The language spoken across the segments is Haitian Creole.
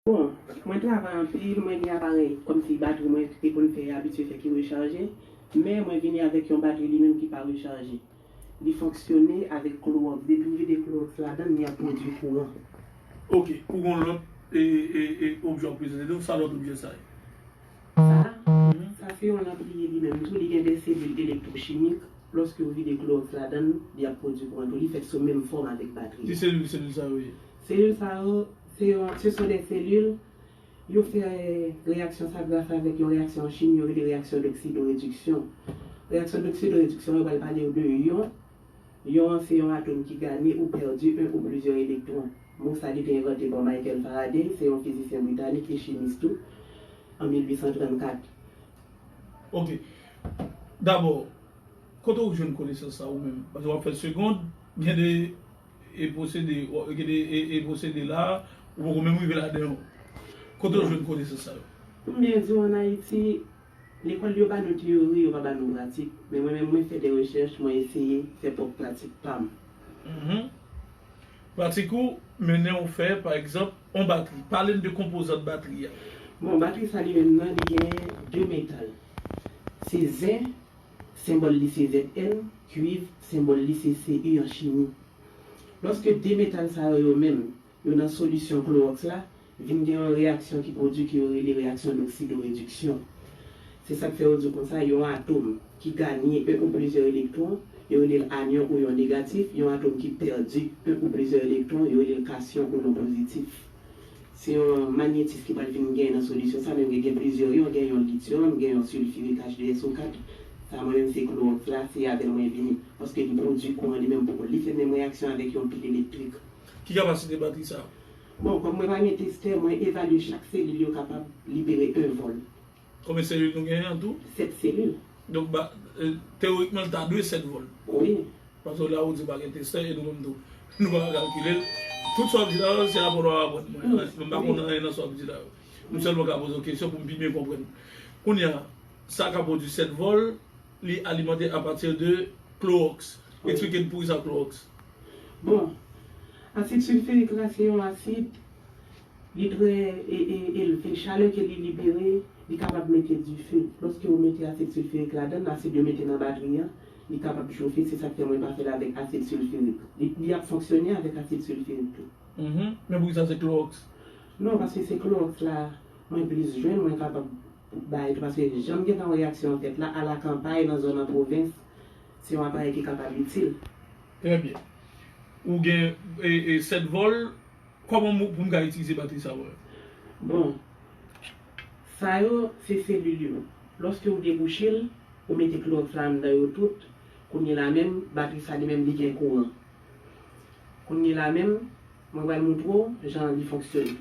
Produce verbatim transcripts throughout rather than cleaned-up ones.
Bon, mwen travay anpil, mwen gen aparèy kòmsi batri mwen te konn fè abitye fè ki rechaje, men mwen vini avèk yon batri li menm ki pa rechaje. Li fonksyone avèk klowòks. Depi w vide klowòks ladan l, li ap pwodui kouran. Ok, ou gen yon lòt e, e, e, objè w prezante nou, sa lòt objè sa ye? Sa, sa se yon lanp li ye li menm tou, li gen de selil elektwochimik. Lòske w vide klowòks ladan l, li ap pwodui kouran tou. Li fèt sou menm fòm avèk batri. Ki selil, selil sa yo ye? Selil sa yo, se yon, ce sont des cellules, yo fè reyaksyon sa gras avèk yon reyaksyon an chimi yo rele reyaksyon d'oksidoréduction. Reyaksyon d'oksidoréduction, yo pral pale w de yon. Yon an se yon atòm ki ganye ou pèdi un ou plizyè elektwon. Mo sa li te envante pa Michael Faraday, se yon fizisyen britanik e chimis tou, an mil uit san trannkat. Ok. Dabò, kote w jwenn konesans sa ou menm? Paske w ap fè segond, gen de e pwosede, gen de e, e pwosede la, ou poko menm rive ladan yo. Kote w jwenn konesans sa yo? Pou m byen di w, ann Ayiti, lekòl yo ba nou teyori, yo pa ba nou pratik. Men mwen menm, mwen fè de rechèch, mwen eseye fè pwòp pratik pa m. Mhm. Pratik ou mennen w fè, pa egzanp, yon batri. Pale n de konpozant batri a. Bon, batri sa li menm nan, li gen de metal. Se zen, senbòl li se Z N, kuiv, senbòl li se C U an chimi. Lòske de metal sa yo, yo menm, yo nan solisyon klowòks la, vin gen yon reyaksyon ki pwodui ke yo rele reyaksyon d'oksidoréduction. Se sa k fè yo di konsa, yon atòm ki ganye un ou plizyè elektwon, yo rele l anyon ou yon negatif, yon atòm ki pèdi un ou plizyè elektwon, yo rele l kasyon ou non pozitif. Se yon manyetis ki pral vin gen nan solisyon sa, menm gen plizyè yon, gen yon lityòm, gen yon silfirik H deux S O kat. Sa mwen menm se klowòks la, se avè l mwen vini. Paske li pwodui kouran li menm pou kont li, fè menm reyaksyon avèk yon pil elektrik. Ki kapasite batri sa? Bon, kòm mwen pa gen testè, mwen evalye chak selil yo kapab libere un vòl. Konbyen selil nou genyen an tou? Sèt selil. Donk, ba, e, teyorikman, l ta dwe sèt vòl. Wi. Paske la ou di pa gen testè e nou menm tou. Nou pa ka kalkile l. Tout sa w ap di la yo, se aprann w ap aprann mwen. Mwen pa konn anyen nan sa w ap di la yo. M sèlman ka poze w kesyon pou m pi byen konprann. Kounye a, sa ka pwodui sèt vòl, li alimante apati de klowòks. Eksplike n poukisa klowòks. Bon, asid silfirik la se yon asid, li trè e, e, elve. Chalè ke li libere, li kapab mete dife. Lòske ou mete asid silfirik ladan l, asid yo mete nan batri an, li kapab chofe. Se sa k fè mwen pa fè l avèk asid silfirik. Li, li ap fonksyone avèk asid silfirik tou. Mhm. Men poukisa se klowòks? Non, paske se klowòks la mwen plis jwenn, mwen kapab bay tou, paske jan m gentan wè reyaksyon an fèt la, alakanpay nan zòn an pwovens, se yon aparèy ki kapab itil. Trè byen. Ou gen e, e, sèt vòl, kòman m, pou m ka itilize batri sa pou mwen? Bon, sa yo, se selil yo. Lòske ou debouche l, ou mete klowòks la anndan yo tout, kounye la menm, batri sa li menm li gen kouran. Kounye la menm, mwen pral montre w jan li fonksyone.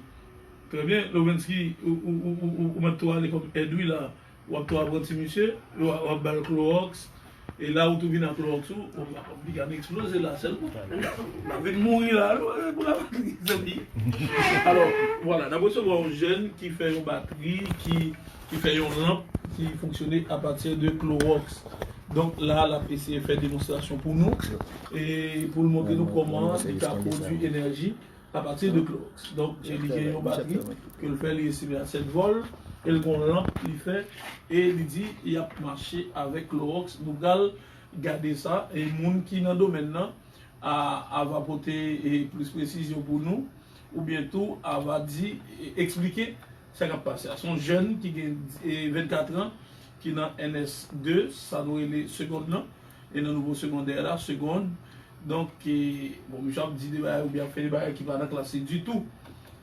Trè byen, Lovensky, ou, ou, ou, ou, ou mèt tou ale kòm èd wi la. W ap tou aprann ti misye, w ap, w ap ba l klowòks. E la ou tou vin ak klowòks ou, w ap, w ap li ka vin eksploze la sèlman. L ap vin mouri la, non, e pou la patri, zanmi. Alò, vwala, n ap resevwa yon jèn ki fè yon batri, ki, ki fè yon lanp ki fonksyone apati de klowòks. Donk la, l ap eseye fè demonstrasyon pou nou, e pou l montre nou kòman li ka pwodui enèji apati de klowòks. Donk, e li gen yon batri ke l fè, li estime a sèt vòl, e l gen yon lanp li fè, e li di li ap mache avèk klowòks. Nou pral gade sa, e moun ki nan domèn nan, a, a va pote, e, plis presizyon pou nou, oubyen tou, a va di, e, eksplike sa k ap pase a. Se yon jèn ki gen, e, vennkat an, ki nan N S de, sa nou rele segond lan, e nan nivo segondè la, segond. Donk, e, bon, misye ap di de bagay oubyen ap fè de bagay ki pa nan klas li ditou.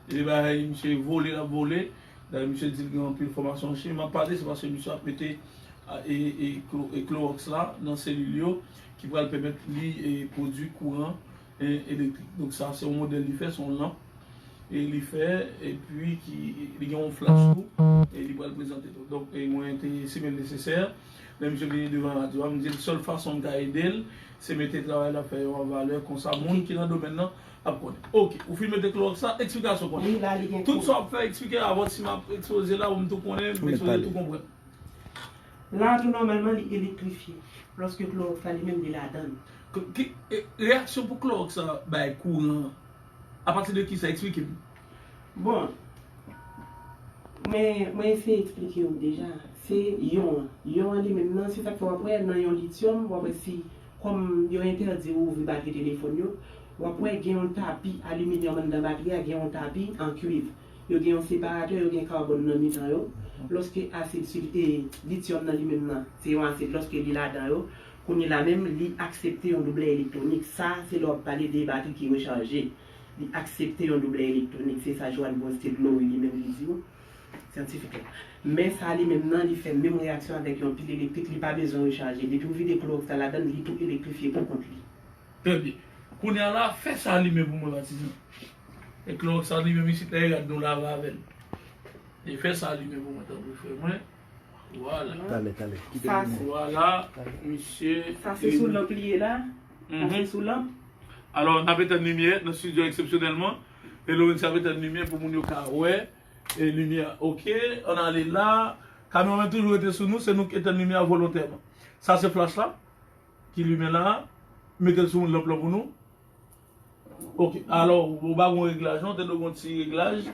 E de bagay, misye vole, l ap vole. Dayè, misye di l gen anpil fòmasyon an chimi. M ap pale, se paske misye ap mete, a, e, e, klo-, e klowòks la nan selil yo, ki pral pèmèt li, e, pwodui kouran, e, elektrik. Donk, sa, se yon modèl li fè, se yon lanp. E li fè, epi ki, li gen yon flach tou, e li pral prezante tou. Donk, e mwen te estime l nesesè, lè misye vini devan radyo a, m di l sèl fason m ka ede l, se mete travay l ap fè yo an valè, konsa moun ki nan domèn nan ap konnen. Ok, ou fin mete klowòks la, eksplikasyon konnen. Wi, la, li gen kouran. Tout sa w ap fè, eksplike avan si m ap ekspoze la, pou m tou konnen, m ekspoze tou konprann. La, tou nòmalman, li elektrifye. Lòske klowòks la, li menm, li ladan l. K-, ki, e, reyaksyon pou klowòks la bay kouran an, apati de kisa? Eksplike m. Bon, Mwen, mwen eseye eksplike w deja. Se iyon an. Iyon an li menm nan, se sa k fè w ap wè nan iyon lityòm, w ap wè si, kòm yo entèdi ou ouvri batri telefòn yo, w ap wè gen yon tapi aliminyòm anndan batri a, gen yon tapi an kwiv. Yo gen yon separatè, yo gen kawbòn nan mitan yo. Lòske asid sil-, e, lityòm nan li menm nan, se yon asid, lòske li ladan yo, kounye la menm, li aksepte yon doublè elektwonik. Sa, se lè w ap pale de batri ki rechaje. Li aksepte yon doublè elektwonik. Se sa Johann Bronsted Lowry li menm li di w, syantifik la. Men sa li menm nan, li fè menm reyaksyon avèk yon pil elektrik, li pa bezwen rechaje. Depi w vide klowòks la ladan l, li tou elektrifye pou kont li. Trè byen. Kounye a la, fè sa limen pou mwen, patizan. E klowòks sa limen isit la, e gad nou lave avè l. E fè sa limen pou mwen, tanpri, frè mwen. Vwala. Talè, talè. Kite Sa, nou. Vwala, misye. Sa se sou lanp li ye la. Sa Mhm. se sou lanp. Alò, n ap etenn limyè nan estidyo eksepsyonèlman. E Lorenzo ap etenn limyè pou moun yo ka wè. E limyè, oke, ann ale la. Kameraman toujou rete sou nou, se nou k etenn limyè a volontèman. Sa se flach la, ki limen la. Mete l sou lanp lan pou nou. Oke, alò, ou pa gon reglaj, non, te dwe gon ti reglaj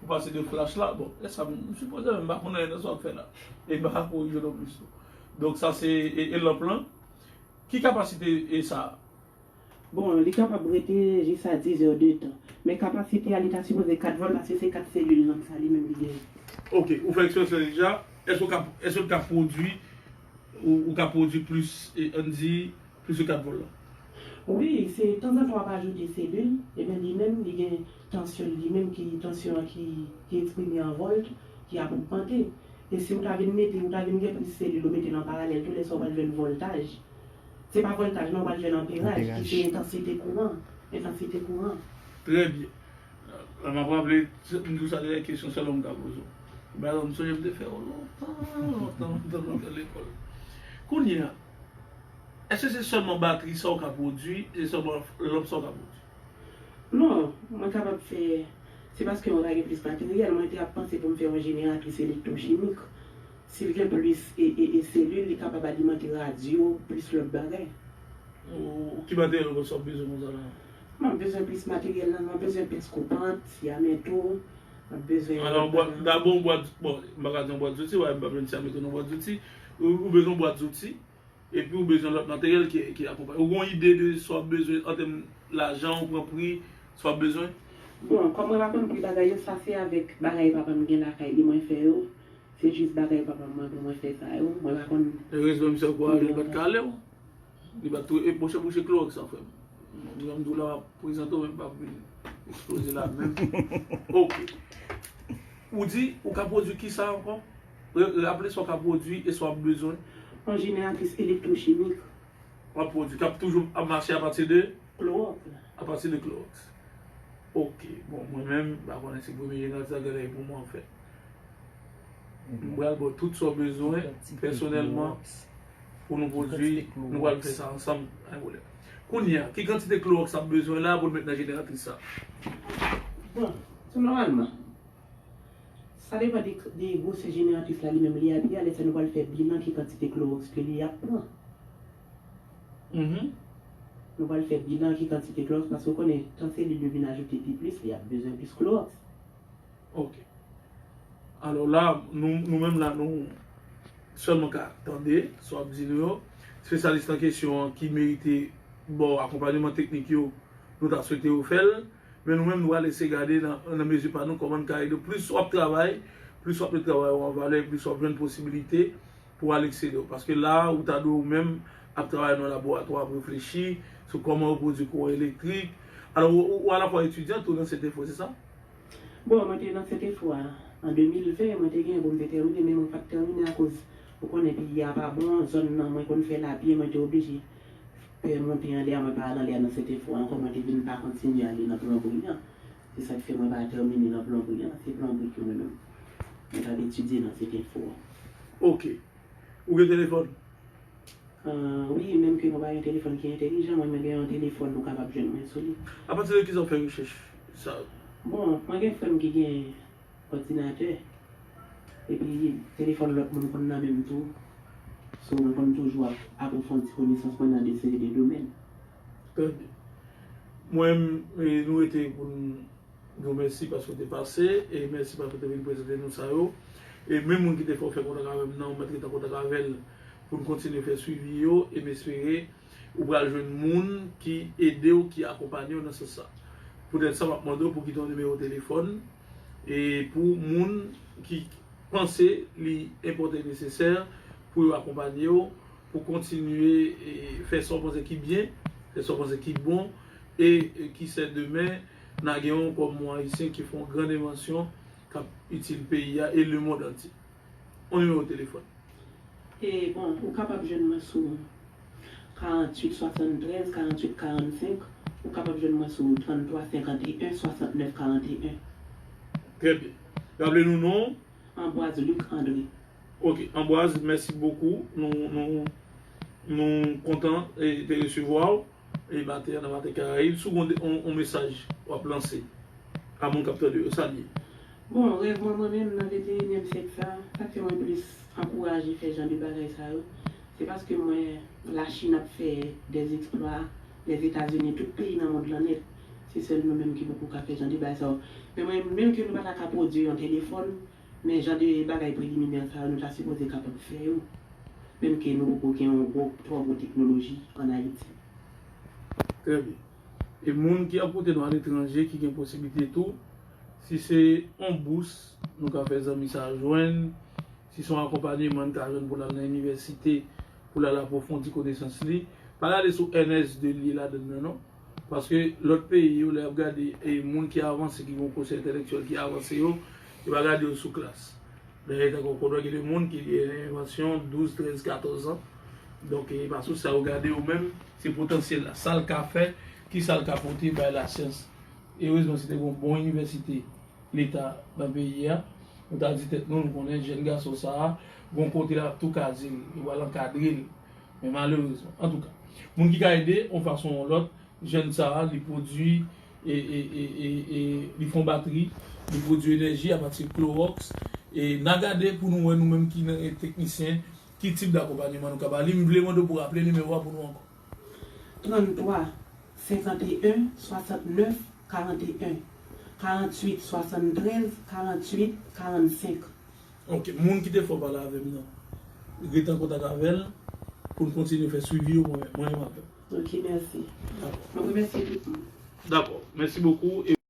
pou pase de flach la. Bon, e sa, m sipoze menm pa konn anyen nan sa w ap fè la. E m pa ka korije non plis, non. Donk, sa se, e, e lanp lan. Ki kapasite e sa? Bon, li kapab rete jis a diz è de tan. Men kapasite a, li ta sipoze kat vòlt, paske se kat selil lanp sa li menm li genyen. Oke, ou fè eksperyans la deja. Èske w ka, èske l ka pwodui, ou, ou ka pwodui plis, e, ann di, plis ke kat vòlt lan? Wi, se tanzantan w ap ajoute selil, ebyen li menm, li gen tansyon li menm, ki tansyon an ki, ki eksprime an vòlt, ki ap ogmante. E si w ta vin mete, ou ta vin gen plis selil, ou mete l an paralèl, tou lè sa w pral jwenn vòltaj. Se pa vòltaj, non, w pral jwenn anperaj, ki Anperaj. se entansite kouran. Entansite kouran. Trè byen. La, m ap raple, m di w sa deja, kesyon sèlman m ka poze w. Bagay m sonje m te fè w lontan, lontan, lontan, lontan lekòl. Kounye a, èske se sèlman batri sa w ka pwodui, se sèlman lanp sa w ka pwodui? Non, mwen kapab fè, se paske mwen pa gen plis materyèl, mwen te ap panse pou m fè yon jeneratris elektwochimik. Si l gen plis e, e, e selil, li kapab alimante radyo, plis lòt bagay. Ou, ki materyèl ankò sa w bezwen konsa la? M ap bezwen plis materyèl la, m ap bezwen pès koupant, syameto, m ap bezwen Alò, lòt bwat, bagay. Dabò yon bwat, bon, m pa ka di yon bwat zouti, wè, m pa jwenn syameto nan bwat zouti. Ou, ou bezwen yon bwat zouti, epi ou bezwen lòt materyèl ki, ki akonpaye. Ou gen yon ide de sa w ap bezwen an tèm lajan, ou pran pri, sa w ap bezwen? Bon, kòm mwen pa konn pri bagay yo, sa se avèk bagay papa m gen lakay li mwen fè yo. Se jis bagay papa m mande mwen fè sa yo. Mwen pa konn Erezman, misye ankouraje l, li pa t ka ale w. Li pa t tou, e, monchè, bouche klowòks sa, frè m. Mwen menm, m di w la, m ap prezante w, men m p ap vin eksploze la menm. Oke. Ou di, ou ka pwodui ki sa ankò? Re-, raple sa w ka pwodui e sa w ap bezwen. Yon jeneratris elektwochimik. W ap pwodui, k ap toujou ap mache apati de? Klowòks la. Apati de klowòks. Oke. Bon, mwen menm, m pa konnen si premye jeneratris la genlè e pou mwen, anfèt. M pral ba w tout sa w bezwen, pèsonèlman, pou nou pwodui, nou pral fè sa ansanm, pa gen pwoblèm. Kounye a, ki kantite klowòks ap bezwen la pou l met nan jeneratris sa? Bon, tou nòmalman, sa depann de, de gwosè jeneratris la li menm li ap ye a, lè sa nou pral fè bilan ki kantite klowòks ke li ap pran. Mhm. Nou pral fè bilan ki kantite klowòks, paske w konnen, tan selil yo vin ajoute pi plis, li ap bezwen plis klowòks. Oke. Alò la, nou, nou menm la, nou sèlman ka tande sa w ap di nou yo. Espesyalis nan kesyon an ki merite ba w akonpanyeman teknik yo, nou ta swete yo fè l. Men nou menm, nou pral eseye gade nan, nan mezi pa nou kòman n ka ede w. Plis w ap travay, plis w ap met travay ou an valè, plis w ap jwenn posibilite pou w al eksele w. Paske la, ou ta dwe ou menm ap travay nan laboratwa, ap reflechi sou kòman yo pwodui kouran elektrik. Alò, ou, ou, ou alafwa etidyan tou nan Sentinfo, se sa? Bon, mwen te nan Sentinfo a, an de mil ven, mwen te gen pou m te tèmine, men mwen pa t tèmine akoz, ou konnen, peyi a pa bon, zòn nan, mwen konn fè lapye, mwen te oblije fè monte anlè a, mwen pa al anlè a nan Sentinfo a ankò, mwen te vin pa kontinye ale nan plonbri an. Se sa k fè mwen pa tèmine nan plonbri an, se plonbri ke mwen menm. Mwen t ap etidye nan Sentinfo a. Oke. Ou gen telefòn? Ah, wi, menm ke mwen pa gen telefòn ki entèlijan, mwen, mwen gen yon telefòn, nou kapab jwenn mwen sou li. Apati de kisa w fè rechèch sa? Bon, mwen gen frè m ki gen òdinatè. Epi, telefòn lòt moun konn nan men m tou. So, mwen konn toujou ap apwofondi konesans mwen nan de seri de domèn. Trè byen. Mwen, e, nou rete pou n Di w mèsi paske w te pase, e mèsi paske w te vin prezante nou sa yo. E menm moun ki te fè w fè kontak avè m nan, ou mèt ret an kontak avè l pou n kontinye fè swivi yo, e m espere ou pral jwenn moun ki ede w, ki akonpanye w nan sans sa. Poutèt sa, m ap mande w pou kite yon nimewo telefòn, e pou moun ki panse li enpòtan e nesesè pou yo akonpanye w, pou kontinye, e, fè sa w panse ki byen, fè sa w panse ki bon, e, e ki sè demen, n a gen yon kòm yon Ayisyen ki fè yon grann envansyon k ap itil peyi a e lemonn antye. Yon nimewo telefòn. E bon, ou kapab jwenn mwen sou karanntuit swasanntrèz karanntuit karannsenk, ou kapab jwenn mwen sou tranntwa senkanteyen swasantnèf karanteyen. Trè byen. Raple nou non w. Ambroise Luc André. Ok, Ambroise, mèsi bokou. Nou, nou, nou kontan e, te resevwa w e maten an nan Maten Karayib. Si w gen yon, yon mesaj w ap lanse a moun k ap tande yo, sa l ye? Bon, rèv mwen, mwen menm, nan venteyinyèm syèk sa, sa k fè mwen plis ankouraje fè jan de bagay sa yo, se paske m wè Lachin ap fè dèzèksplwa, Lèzetazini, tout peyi nan mond lan nèt. Se sèl nou menm ki poko ka fè jan de bagay sa yo. Men mwen, menm ke nou pa ta ka pwodui yon telefòn, men jan de bagay preliminè sa yo, nou ta sipoze kapab fè yo. Menm ke nou poko gen yon gwo, twò gwo teknoloji ann Ayiti. Trè byen. E moun ki ap koute nou aletranje, ki gen posiblite tou, si se yon bous nou ka fè zanmi sa a jwenn, si se yon akonpanyeman n ka jwenn pou l al nan inivèsite, pou l al apwofondi konesans li, pa gade sou N S de l ye ladann nan non. Paske lòt peyi yo, lè y ap gade e moun ki avanse, ki gen yon kosyan entèlektyèl ki avanse yo, yo pa gade yo sou klas. Dayè, tankou w konnen gen de moun ki gen envansyon douz, trèz, katòz an. Donk, e pa sou sa yo gade yo menm, se potansyèl la. Sa l ka fè, ki sa l ka pote bay lasyans. Erezman, si te gen yon bon inivèsite leta nan peyi a, nou ta di tèt nou, nou konnen jèn gason sa a, gon kote l ap tou kaze l, yo pral ankadre l. Men malerezman, antouka, moun ki ka ede, yon fason ou yon lòt, jèn sa a, li pwodui, e, e, e, e, e, li fè yon batri, li pwodui enèji apati klowòks. E n a gade pou nou wè nou menm ki nan teknisyen, ki tip dakonpanyeman nou ka ba li. M vle mande w pou w raple nimewo a pou nou ankò. Tranntwa senkanteyen swasantnèf karanteyen, karanntuit swasanntrèz karanntuit karannsenk. Ok, moun ki te fè w pale avè m nan, rete an kontak avè l pou n kontinye fè swivi yo, mwen, mwen menm avè w. Ok, mèsi. Dakò. Mwen remèsye tout moun. Dakò, mèsi bokou. E